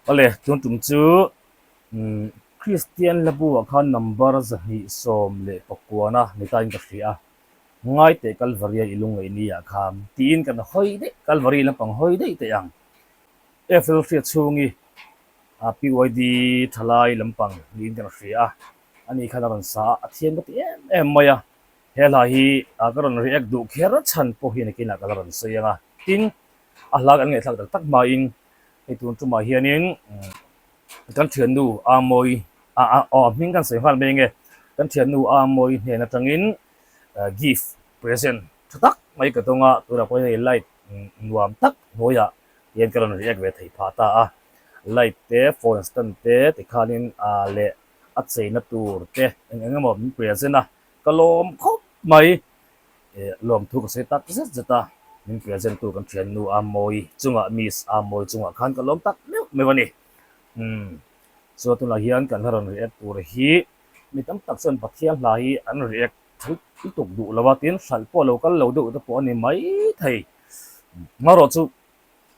Awle, tun tum chu Kristian hlabu ah khan number 219 ni ta in ka hria a, ngai teh Kalvaria i lungngaih ni ah khan tiin kan hawi daih, Kalvari lampang hawi daih teh ang. Eiffel hriat chhungi PYD thalai lampang niin kan hria a, ani khan a rawn sa a, a thiam ka ti em em mai a, he hla hi ka rawn react duh kher chhan pawh hi nakinah ka la rawn sawi ang a, tin a hla kan ngaihthlak tak tak hmain hei tun tumah hianin kan thiannu Amawi aw a hming kan sawi nghal mai ange, kan thiannu Amawi hnen atangin gift present tha tak mai ka dawng a, tunah pawh hian hei light nuam tak hnuaiah hian ka rawn react ve theih phah ta a, light te phone stand te tikhanin leh a cheina tur te eng eng emaw min present a, ka lawm khawp mai. Lawmthu ka sawi tak zet zet a, min present tu kan thiannu Amawi chungah Miss Amawi chungah khan ka lawm tak meuh meuh a ni. Umm chuan tunah hian kan hla rawn react tur hi mi tam tak chuan Pathian hla hi an react tha lutuk duh lo a, tin hralh pawh lo kal lo deuh te pawh a ni mai thei. Marawh chu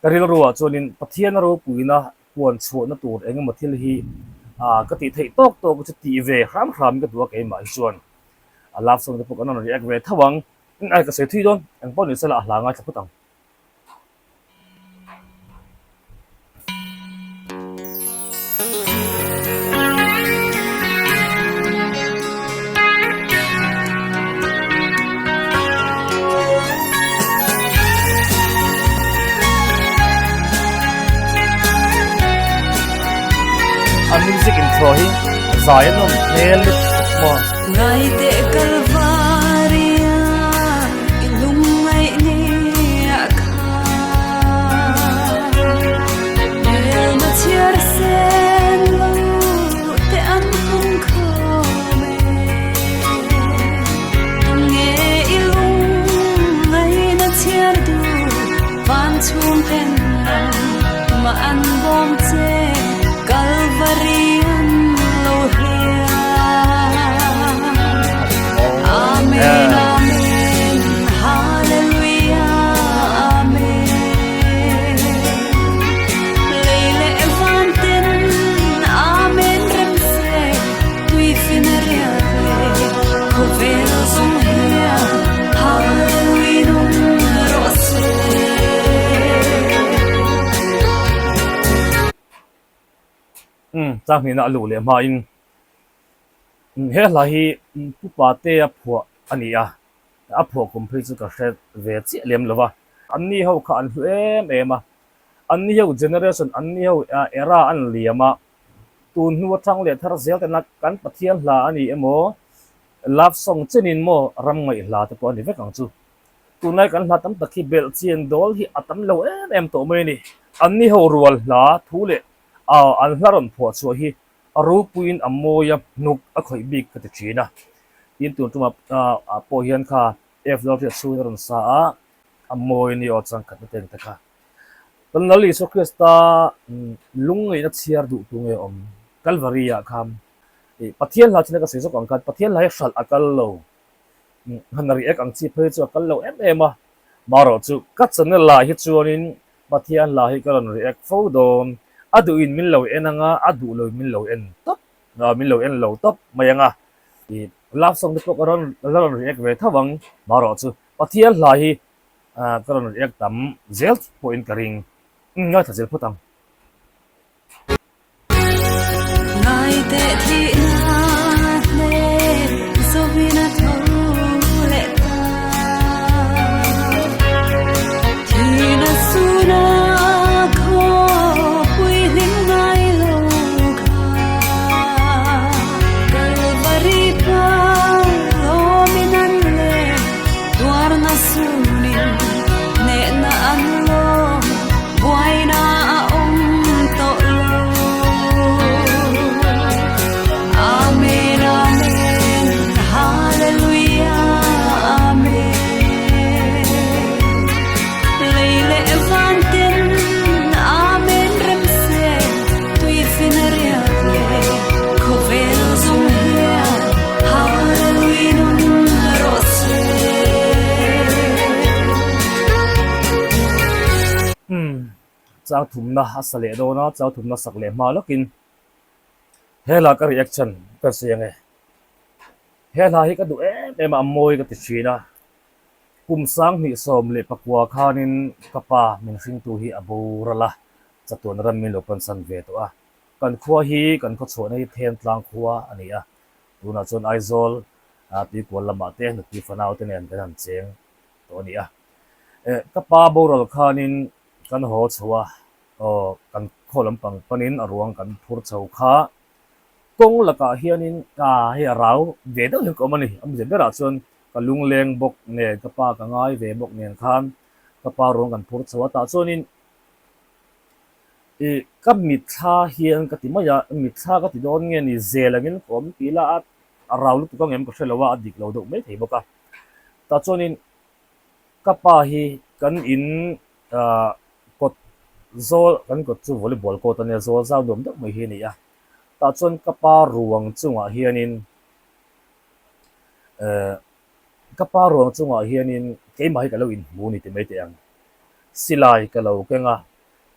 Ka rilruah chuanin Pathian a ropuina puan chhuahna tur eng emaw thil hi ka tih theih tawk tawk chu tih ve hram hram ka duh a keimah hi chuan a love song te pawh kan rawn react ve tho ang. Ai ka sawi thui dawn eng pawh ni sela a hla ngaithla phawt ang. A music intro hi zai a nawm hmel lutuk maw. Ngaiteh Kalvaria i lungngaih ni a khan Hmelma chhiar sen lo te an pung khawm e. Nge i lungngaihna chhiar duh van chhung ten ram mah an bawm che Kalvari an lo hliam. Amen Amen Hallelujah Amen Lei leh van ten Amen rem se tui fin a riak leh khawvel zawng hian Hallelujah nung rawh se. Umm chang hnihna a luh leh hmain he hla hi Pu Patea phuah a ni a, a phuah kum phei chu ka hre ve chiah lem lo va. Anni ho kha an hlu em em a, anni ho generation, anni ho era an liam a, tun hnu atang leh thar zel tena kan Pathian hla a ni emaw, love song chenin maw ram ngaih hla te pawh a ni vek ang chu. Tunlai kan hla tam tak hi belh chian dawl hi a tam lo em em tawh mai a ni. Anni ho rual hla thu leh an hla rawn phuah chhuah hi a ropuiin a mawi a, hnuk a khawih bik ka ti thin a. Tin tun tumah pawh hian kha F Lalhriat chhungin a rawn sa a, a mawi a ni aw changkhatna te ang te kha. Kan Lal Isua Krista lungngaihna chhiar duh tu nge awm? Kalvari ah khan Pathian hla china ka sawi zawk ang khan Pathian hla hi hralh a kal lo. Han react ang chi phei chu a kal lo em em a. Marawh chu ka channel ah hi chuanin Pathian hla hi ka rawn react fo dawn. A duhin min lo en anga a duh loin min lo en tawp min lo en lo tawp mai anga. Love song te pawh ka rawn la rawn react ve tho ang. Marawh chu Pathian hla hi Ka rawn react tam zel pawhin ka ring. Ngaithla zel phawt ang. Ngaiteh thihna hle zawin a tho leh ta. Thihna suna khawpui hlim ngai lo kha. Kalvari pa lawmin an leh Tuarna sunin hnehna an lawm, buaina a awm. Chang thumna a sa leh dawn a, chang thumna sak leh hma lawkin he hla ka reaction ka sawi ang e. He hla hi ka duh em em a, a mawi ka ti thin a. Kum 2019 khanin ka pa min hringtu hi a boral a, chatuan ram min lo pansan ve tawh a. Kan khua hi kan khawchhuahna hi Thentlang khua a ni a, tunah chuan Aizawl tuikual lamah te nupui fanau te nen kan han cheng tawh a ni a. Ka pa boral khanin kan haw chho a, aw kan khaw lampang panin a ruang kan phur chho kha. Kawng lakah hianin ka hei a rau ve deuh hian ka awm a ni. Awmze berah chuan ka lungleng bawk nen ka pa ka ngai ve bawk nen khan ka pa ruang kan phur chho a, tah chuanin ih ka mitthla hian ka ti mai a, mitthla ka ti dawn nge ni zel angin ka awm tih lah a rau lutuk ang em ka hre lo a, a dik lo deuh mai thei bawk a. Tah chuanin ka pa hi kan in ah kawt zawl kan kawt chu volleyball court a nia zawl zau nuam deuh mai hi a ni a tah chuan ka pa ruang chungah hianin eh ka pa ruang chungah hianin keimah hi ka lo inhmu a ni ti mai teh ang silai ka lo keng a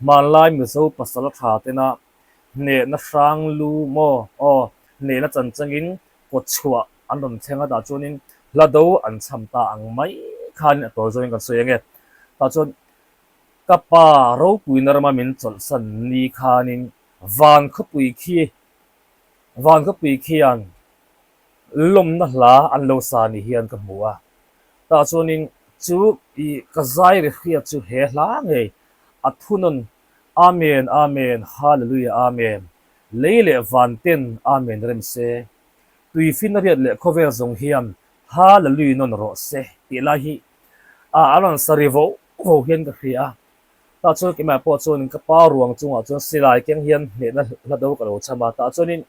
hmanlai mizo pasal tha tena hnehna hrang lu maw aw hnehna chan changin kawt chhuah an rawn thleng a tah chuanin hla do an cham ta ang mai khanin a tawi zawngin kan sawi ang e. Tah chuan ka pa ropuina rama min chawlhsan ni khanin van khawpui khi van khawpui khian lawmna hla an lo sa ni hian ka hmu a. Tah chuanin chu ih ka zai ri hriat chu he hla ngei a thunawn Amen Amen Hallelujah Amen Lei leh van ten Amen rem se. Tuifin a riat leh khawvel zawng hian Hallelujah nawn rawh se tih lai hi a a rawn sa ri vo vo hian ka hria a. Tah chuan keimah pawh chuanin ka pa ruang chungah chuan silai keng hian hnehna hla do ka lo cham a. Tah chuanin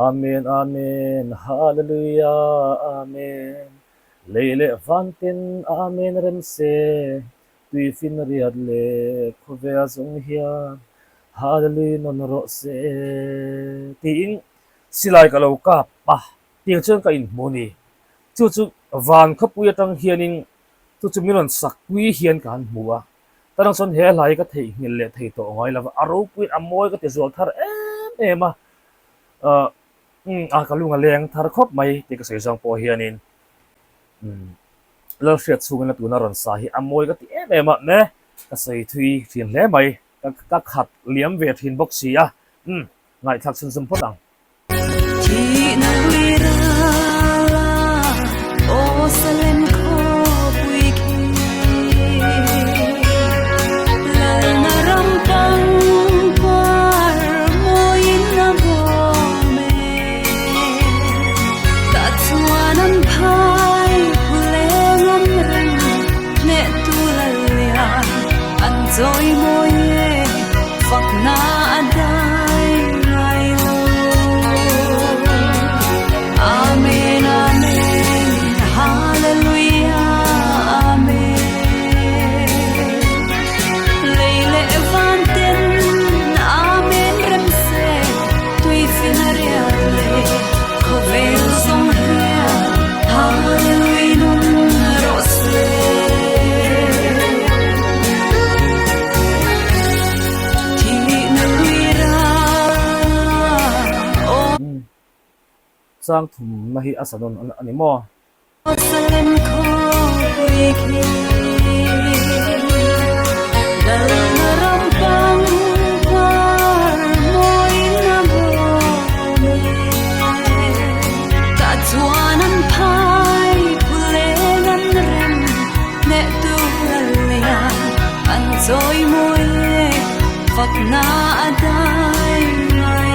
Amen Amen Hallelujah Amen Lei leh van ten Amen rem se. Tuifin riat leh khawvel zawng hian Hallelujah nawn rawh se tiin silai ka lo kap a, tiang chuan ka inhmu a ni. Chu chu van khawpui atang hianin chu chu min rawn sakpui hian ka han hmu a, tanang chuan he hla hi ka theihnghilh leh thei tawh ngai lo va, a ropuiin a mawi ka ti zual thar em em a, ah umm a ka lung a leng thar khawp mai tih ka sawi zawng pawh hianin umm. Lalhriat chhungin a tuna rawn sa hi a mawi ka ti em em a, ne ka sawi thui thin hle mai, ka ka khat liam ve thin bawk si a, umm ngaihthlak chhunzawm phawt ang. Thihna hlui rala aw Salem khawpui khi Lalna ram pangpar mawiin a bawm e. Tah chuan an phai phuleng an reng hnehtu Lallian an chawi mawi e fakna a dai ngai lo. Amen Amen Hallelujah Amen Lei leh van ten Amen rem se. Tuifin a riat leh khawvel zawng hian Hallelujah nun rawh se. Thihna lui ral aw. Chang thumna hi a sa nawn a ni maw? Salem khawpui khi Lalna ram pangpar mawiin a bawm e. Tah chuan an phai phuleng an rem hnehtu Lallian an chawi mawi e fakna a dai ngai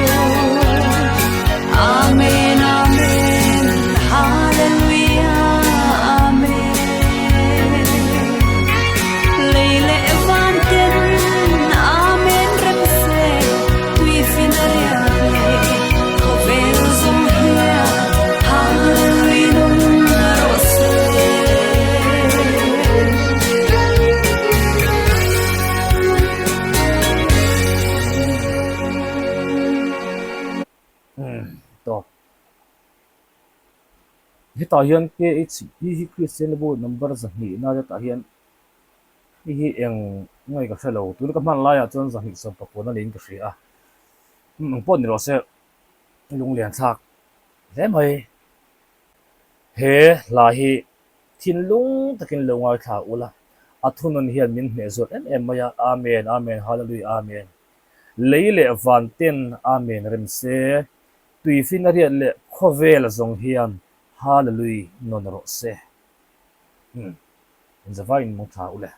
lo. Amen Amen Hallelujah Amen Lei leh van ten Amen rem se Tuifin a riat leh khawvel zawng hian Hallelujah nun rawh se. Tawp. Hetah hian KHP hi Kristian bu number 200 na hetah hian Hei hi eng nge ka hre lo, tuna ka hman laiah chuan 219 a niin ka hria a, eng pawh ni rawh se lunglian thlak hle mai. He hla hi thinlung takin lo ngaithla ula, a thunun hian min hneh zual em em mai a, Amen, Amen, Hallelujah, Amen. Lei leh van ten Amen rem se, tuifin a riat leh khawvel zawng hian Hallelujah nawn rawh se. Umm, inzavaiin mung tha ule.